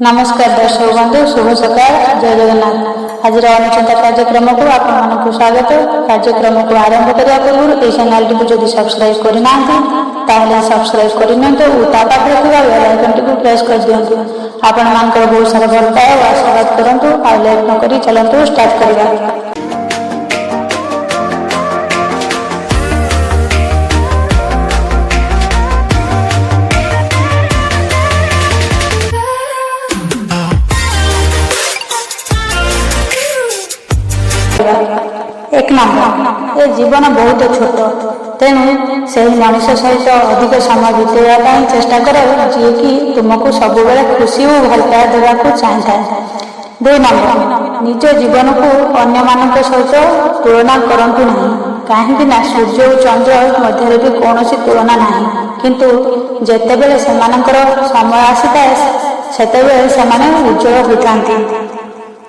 ନମସ୍କାର ଦର୍ଶକ ବନ୍ଧୁ, ଶୁଭ ସକାଳ, ଜୟ ଜଗନ୍ନାଥ। ଆଜିର ଅନୁଚିନ୍ତା କାର୍ଯ୍ୟକ୍ରମକୁ ଆପଣମାନଙ୍କୁ ସ୍ୱାଗତ। କାର୍ଯ୍ୟକ୍ରମକୁ ଆରମ୍ଭ କରିବା ପୂର୍ବରୁ ଏହି ଚ୍ୟାନେଲଟିକୁ ଯଦି ସବସ୍କ୍ରାଇବ୍ କରିନାହାନ୍ତି, ତାହେଲେ ସବସ୍କ୍ରାଇବ୍ କରିନିଅନ୍ତୁ ଓ ତା ପାଖରେ ଥିବା ବେଲ୍ ଆଇକନ୍ଟିକୁ ପ୍ରେସ୍ କରିଦିଅନ୍ତୁ। ଆପଣମାନଙ୍କର ବହୁତ ସାରା ଭଲ ପାଇବା ଓ ଆଶୀର୍ବାଦ କରନ୍ତୁ। ଆଉ ଲେଟ୍ ନକରି ଚାଲନ୍ତୁ ଷ୍ଟାର୍ଟ କରିବା। ଏକ ନମ୍ବର, ଏ ଜୀବନ ବହୁତ ଛୋଟ, ତେଣୁ ସେହି ମଣିଷ ସହିତ ଅଧିକ ସମୟ ବିତେଇବା ପାଇଁ ଚେଷ୍ଟା କର, ଯିଏକି ତୁମକୁ ସବୁବେଳେ ଖୁସି ଓ ଭଲ ପାଇବା ଦେବାକୁ ଚାହିଁଥାଏ। ଦୁଇ ନମ୍ବର, ନିଜ ଜୀବନକୁ ଅନ୍ୟମାନଙ୍କ ସହିତ ତୁଳନା କରନ୍ତୁ ନାହିଁ, କାହିଁକି ନା ସୂର୍ଯ୍ୟ ଓ ଚନ୍ଦ୍ର ମଧ୍ୟରେ ବି କୌଣସି ତୁଳନା ନାହିଁ, କିନ୍ତୁ ଯେତେବେଳେ ସେମାନଙ୍କର ସମୟ ଆସିଥାଏ, ସେତେବେଳେ ସେମାନେ ଉଜ୍ଜଳ ହୋଇଥାନ୍ତି।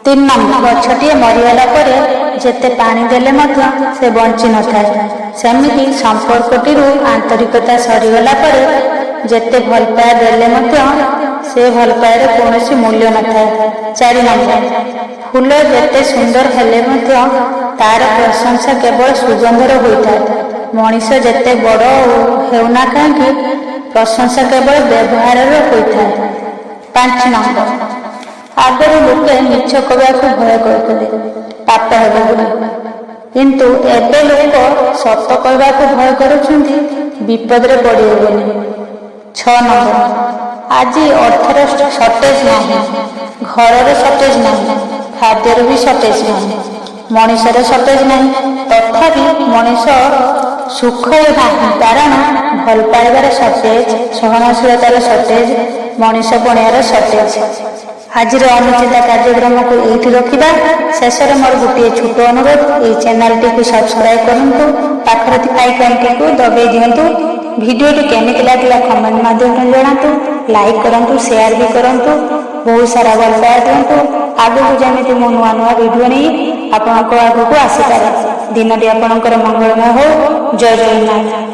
ତିନି ନମ୍ବର, ଗଛଟିଏ ମରିଗଲା ପରେ ଯେତେ ପାଣି ଦେଲେ ମଧ୍ୟ ସେ ବଞ୍ଚି ନଥାଏ, ସେମିତି ସମ୍ପର୍କଟିରୁ ଆନ୍ତରିକତା ସରିଗଲା ପରେ ଯେତେ ଭଲ ପାଇବା ଦେଲେ ମଧ୍ୟ ସେ ଭଲ ପାଇବାର କୌଣସି ମୂଲ୍ୟ ନଥାଏ। ଚାରି ନମ୍ବର, ଫୁଲ ଯେତେ ସୁନ୍ଦର ହେଲେ ମଧ୍ୟ ତାର ପ୍ରଶଂସା କେବଳ ସୁଗନ୍ଧର ହୋଇଥାଏ। ମଣିଷ ଯେତେ ବଡ଼ ହେଉନା କାହିଁକି, ପ୍ରଶଂସା କେବଳ ବ୍ୟବହାରର ହୋଇଥାଏ। ପାଞ୍ଚ ନମ୍ବର, ଆଗରୁ ଲୋକେ ମିଛ କହିବାକୁ ଭୟ କରୁଥିଲେ, ପାପ ହେବ ବୋଲି, କିନ୍ତୁ ଏବେ ଲୋକ ସତ କହିବାକୁ ଭୟ କରୁଛନ୍ତି, ବିପଦରେ ପଡ଼ିବେ ବୋଲି। ଛଅ ନମ୍ବର, ଆଜି ଅର୍ଥର ସର୍ଟେଜ ନାହିଁ, ଘରର ସର୍ଟେଜ ନାହିଁ, ଖାଦ୍ୟର ବି ସର୍ଟେଜ ନାହିଁ, ମଣିଷର ସର୍ଟେଜ ନାହିଁ, ତଥାପି ମଣିଷ ସୁଖରେ ନାହିଁ, କାରଣ ଭଲ ପାଇବାର ସର୍ଟେଜ, ସହନଶୀଳତାର ସର୍ଟେଜ, ମଣିଷ ପଣିଆର ସର୍ଟେଜ। ଆଜିର ଅନୁଚିନ୍ତା କାର୍ଯ୍ୟକ୍ରମକୁ ଏଇଠି ରଖିବା। ଶେଷରେ ମୋର ଗୋଟିଏ ଛୋଟ ଅନୁରୋଧ, ଏହି ଚ୍ୟାନେଲଟିକୁ ସବସ୍କ୍ରାଇବ୍ କରନ୍ତୁ, ପାଖରେ ଥିବା ଆଇକନ୍ଟିକୁ ଦବାଇ ଦିଅନ୍ତୁ। ଭିଡ଼ିଓଟି କେମିତି ଲାଗିଲା କମେଣ୍ଟ ମାଧ୍ୟମରେ ଜଣାନ୍ତୁ, ଲାଇକ୍ କରନ୍ତୁ, ସେୟାର ବି କରନ୍ତୁ, ବହୁତ ସାରା ଭଲ ପାଇବା ଦିଅନ୍ତୁ, ଆଗକୁ ଯେମିତି ମୁଁ ନୂଆ ନୂଆ ଭିଡ଼ିଓ ନେଇ ଆପଣଙ୍କ ଆଗକୁ ଆସିପାରେ। ଦିନଟି ଆପଣଙ୍କର ମଙ୍ଗଳମୟ ହଉ। ଜୟ ଜଗନ୍ନାଥ।